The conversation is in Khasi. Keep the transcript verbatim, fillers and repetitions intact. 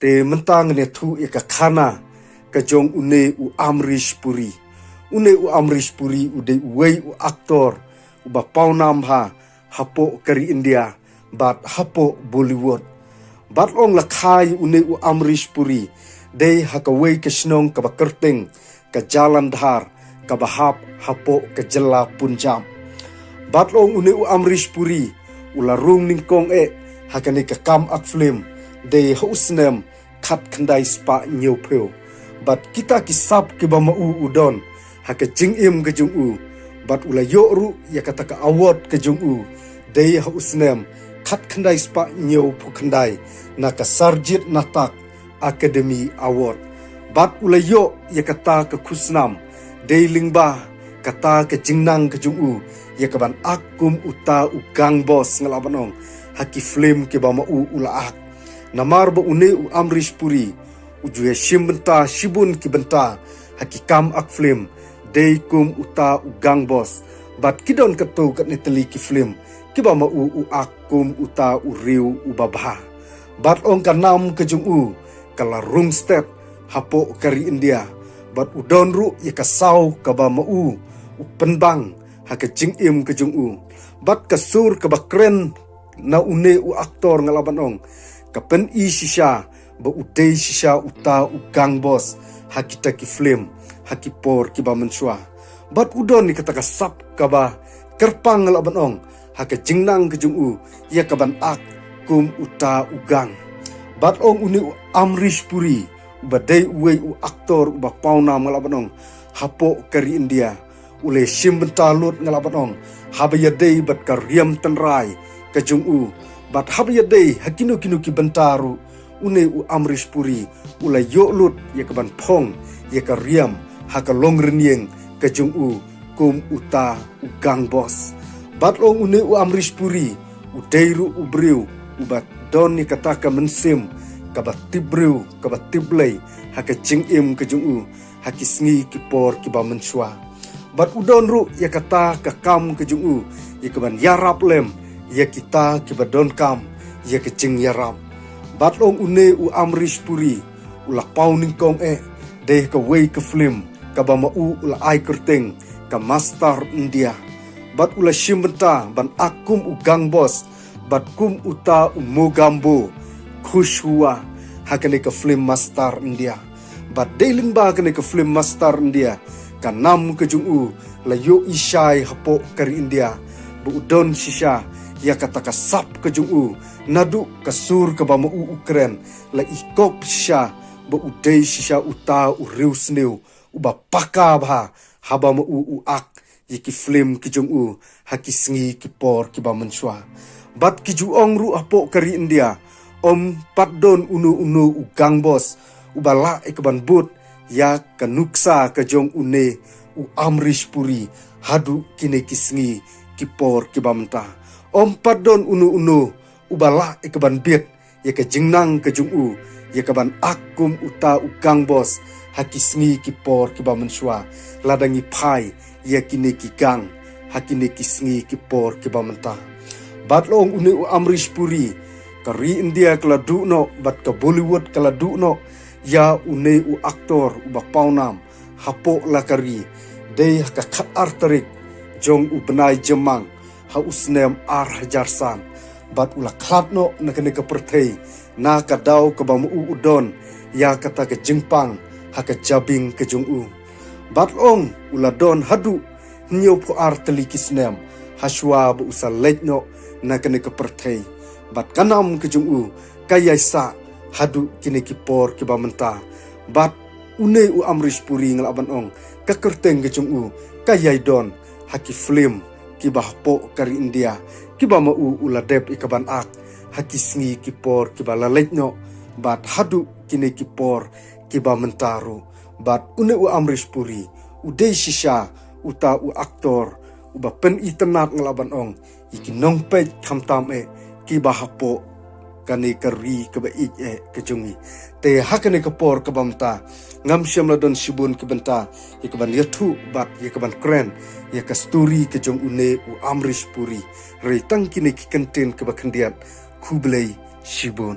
Te mynta ngan ïathuh ïa ka khana ka jong une u Amrish Puri. Une u Amrish Puri u dei uwei u aktor uba pawnam ha hapoh ka ri India bad hapoh Bollywood. Bad long la kha ïa une u Amrish Puri dei ha kawei ka shnong kaba kyrteng ka Jalandhar kaba hap hapoh ka jylla Punjab. Bad long une u Amrish Puri u la rung nyngkong eh ha kane ka kam ak film dei ha u snem khatkhyndai spah hynñiewphew. Bad kita ki sap kiba ma u u don ha ka jingim ka jong u. Bad u la ïoh ruh ïa kata ka award ka jong u dei ha u snem khatkhyndai spah hynñiewphew khyndai na ka Sarjit Natak Academy Award. Bad u la ïoh ïa kata ka khusnam dei lyngba kata ka jingnang ka jong u ïa kaban ak kum uta u gang boss nga lah ban ong ha ki film kiba ma u u la ak. Namar ba une u Amrish Puri u ju ïa shim bynta shibun ki bynta ha ki kam ak film dei kum uta u gang boss. Bad ki don katto katne tylli ki film kiba ma u u ak kum uta u riew uba bha. Bad long ka nam ka jong u ka la rung stet hapoh ka ri India. Bad u don ruh ïa ka saw kaba ma u u pynbang ha ka jingim ka jong u. Bad ka sur kaba kren na une u aktor nga lah ban ong ka pyni shisha ba u dei shisha uta u gang boss ha kita ki film ha ki por kiba mynshuwa. Bad u don ïa kata ka sap kaba kyrpang nga lah ban ong ha ka jingnang ka jong u ïa kaban ak kum uta u gang. Bad long une u Amrish Puri uba dei uwei u aktor uba pawnam nga lah ban ong hapoh ka ri India. U la shim bynta lut nga lah ban ong haba ïadei bad ka riam tynrai ka jong u. Bad haba ïadei ha kino kino ki bynta ruh une u Amrish Puri u la ïoh lut ïa kaban phong ïa ka riam ha ka longrynïeng ka jong u kum uta u gang boss. Bad long une u Amrish Puri u dei ruh u briew uba don ïa kata ka mynsiem kaba tip briew kaba tip Blei ha ka jingim ka jong u ha ki sngi ki por kiba mynshuwa. Bad u don ruh ïa kata ka kam ka jong u ïa kaban ïarap lem ïa kita kiba donkam ïa ka jingïarap. Bad long une u Amrish Puri u la paw nyngkong eh dei ha kawei ka film kaba ma u u la ai kyrteng ka Master India. Bad u la shim bynta ban ak kum u gang boss bad kum uta u Mogambo Khush Hua ha kane ka film Master India. Bad dei lyngba kane ka film Master India ka nam ka jong u la ïohi shai hapoh ka ri India ba u don shisha ïa kata ka sap ka jong u. Naduh ka sur kaba ma u u kren la i kop shisha ba u dei shisha uta u riewsniew uba paka bha haba ma u u ak ïa ki film ki jong u ha ki sngi ki por kiba mynshuwa. Bad ki ju ong ruh hapoh ka ri India ym pat don uno uno u gang boss uba lah ïa kaban bud ïa ka nuksa ka jong une u Amrish Puri haduh kine ki sngi ki por kiba mynta. Ym pat don uno uno uba lah ïa kaban bit ïa ka jingnang ka jong u ïa kaban ak kum uta u gang boss ha ki sngi ki por kiba mynshuwa lada ngi phai ïa kine ki gang ha kine ki sngi ki por kiba mynta. Bad long une u Amrish Puri ka ri India ka la duh noh bad ka Bollywood ka la duh noh ïa une u aktor uba pawnam hapoh la ka ri dei ha ka khatar tarik jong u bnai Jymmang ha u snem ar hajar san. Bad u la khlad noh na kane ka pyrthei na ka daw kaba ma u u don ïa kata ka jingpang ha ka jabieng ka jong u. Bad long u la don haduh hynñiewphew ar tylli ki snem ha shuwa ba u sa leit noh na kane ka pyrthei. Bad ka nam ka jong u ka ïai sah haduh kine ki por kiba mynta. Bad une u Amrish Puri nga lah ban ong ka kyrteng ka jong u ka ïai don ha ki film kiba hapoh ka ri India kiba ma u u la dep ïa kaban ak ha ki sngi ki por kiba la leit noh bad haduh kine ki por kiba mynta ruh. Bad une u Amrish Puri u dei shisha uta u aktor uba pyni tynnat nga lah ban ong ïa ki nongpeit khamtam eh kiba hapoh kane ka ri kaba ïeit eh ka jong ngi. Te ha kane ka por kaba mynta ngam shym la don shibun ki bynta ïa kaban ïathuh bad ïa kaban kren ïa ka story ka jong une u Amrish Puri. Hynrei tang kine ki kyntien kiba khyndiat. Khublei shibun.